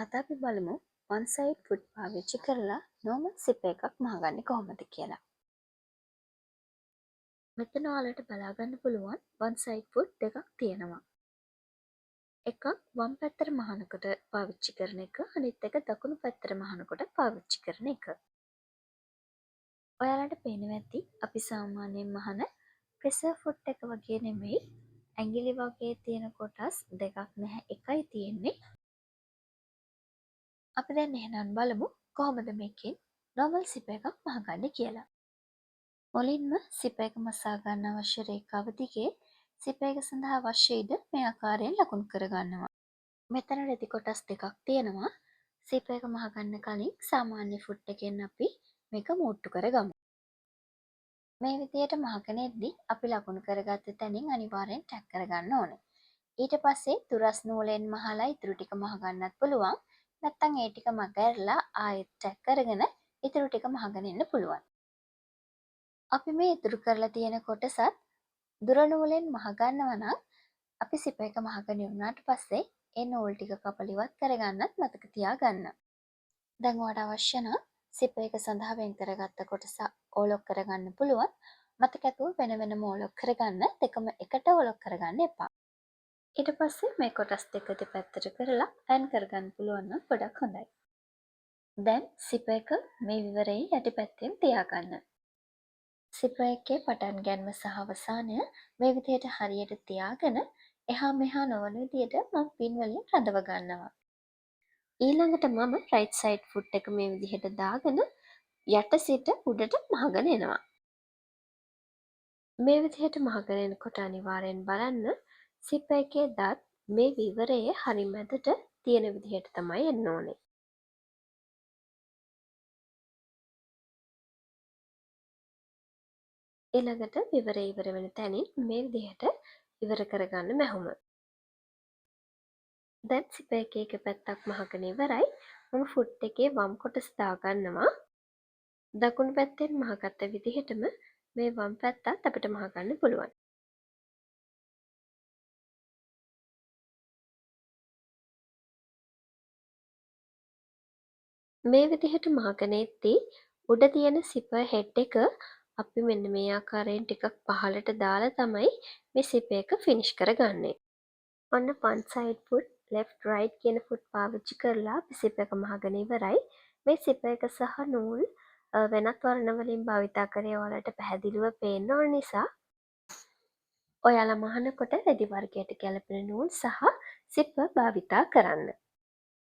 අද අපි බලමු වන් සයිඩ් ෆුට් පාවිච්චි කරලා නෝමල් සිප් එකක් මහගන්නේ කොහොමද කියලා. මෙතන ඔයාලට බලා ගන්න පුළුවන් වන් සයිඩ් ෆුට් දෙකක් තියෙනවා. එකක් වම් පැත්තට මහනකොට පාවිච්චි කරන එක, අනිත් එක දකුණු පැත්තට මහනකොට පාවිච්චි කරන එක. ඔයාලට පේනවා ඇති අපි සාමාන්‍යයෙන් මහන ප්‍රෙසර් ෆුට් එක වගේ නෙමෙයි, ඇඟිලි වගේ තියෙන කොටස් දෙකක් නැහැ, එකයි තියෙන්නේ. අපි දැන් එහෙනම් බලමු කොහොමද මේකෙන් නෝමල් සිප් එකක් මහගන්නේ කියලා. මුලින්ම සිප් එක මසා ගන්න අවශ්‍ය රේඛාව දිගේ සිප් එක සඳහා අවශ්‍ය ඉඩ මේ ආකාරයෙන් ලකුණු කරගන්නවා. මෙතන රෙදි කොටස් දෙකක් තියෙනවා. සිප් එක මහගන්න කලින් සාමාන්‍ය ෆුට් එකෙන් අපි මේක මූට්ටු කරගමු. මේ විදියට මහගෙන එද්දි අපි ලකුණු කරගත්ත තැනින් අනිවාර්යෙන් ටැග් කරගන්න ඕනේ. ඊට පස්සේ තුරස් නූලෙන් මහලා ඉතුරු ටික මහගන්නත් පුළුවන්. නැත්තම් ඒ ටික මගහැරලා ආයෙත් ටැග් කරගෙන ඉතුරු ටික මහගෙන එන්න පුළුවන්. අපි මේ ඉතුරු කරලා තියෙන කොටසත් දුර නූලෙන් මහගන්නවා නම් අපි සිප් එක මහගෙන ඉවරනාට පස්සේ ඒ නූල් ටික කපලා ඉවත් කරගන්නත් මතක තියාගන්න. දැන් ඔයාලට අවශ්‍ය නම් සිප් එක සඳහා වෙන් කරගත්ත කොටස ඕලොක් කරගන්න පුළුවන්. මතක ඇතුව වෙන වෙනම ඕලොක් කරගන්න, දෙකම එකට ඕලොක් කරගන්න එපා. ඊට පස්සේ මේ කොටස් දෙක දෙපැත්තට කරලා අයන් කරගන්න පුළුවන් නම් ගොඩක් හොඳයි. දැන් සිප් එක මේ විවරයේ යටිපැත්තෙන් තියාගන්න. සිප් එකේ පටන් ගැනීම සහ අවසානය මේ විදිහට හරියට තියාගෙන එහා මෙහා නොවන විදිහට මම පින් වලින් රඳව ගන්නවා. ඊළඟට මම රයිට් සයිඩ් ෆුට් එක මේ විදිහට දාගෙන යට සිට උඩට මහගෙන එනවා. මේ විදිහට මහගෙන එනකොට අනිවාර්යෙන් බලන්න සිප් එකේ දත් මේ විවරයේ හරි මැදට තියෙන විදිහට තමයි එන්න ඕනේ. ඊළඟට විවරය ඉවර වෙන තැනින් මේ විදිහට ඉවර කරගන්න මැහුම. දැන් සිප් එකේ එක පැත්තක් මහගෙන ඉවරයි. මම ෆුට් එකේ වම් කොටස දාගන්නවා. දකුණු පැත්තෙන් මහගත්ත විදිහටම මේ වම් පැත්තත් අපිට මහගන්න පුළුවන්. මේ විදිහට මහගෙන එද්දී උඩ තියෙන සිපර් හෙඩ් එක අපි මෙන්න මේ ආකාරයෙන් ටිකක් පහළට දාලා තමයි මේ සිප් එක ෆිනිෂ් කරගන්නේ. ඔන්න වන් සයිඩ් ෆුට් ලෙෆ්ට් රයිට් කියන ෆුට් පාවිච්චි කරලා අපි සිප් එක මහගෙන ඉවරයි. මේ සිප් එක සහ නූල් වෙනත් වර්ණ වලින් භාවිතා කරේ ඔයාලට පැහැදිලිව පේන්න ඕන නිසා ඔයාලා මහනකොට රෙදි වර්ගයට ගැලපෙන නූල් සහ සිප් භාවිතා කරන්න.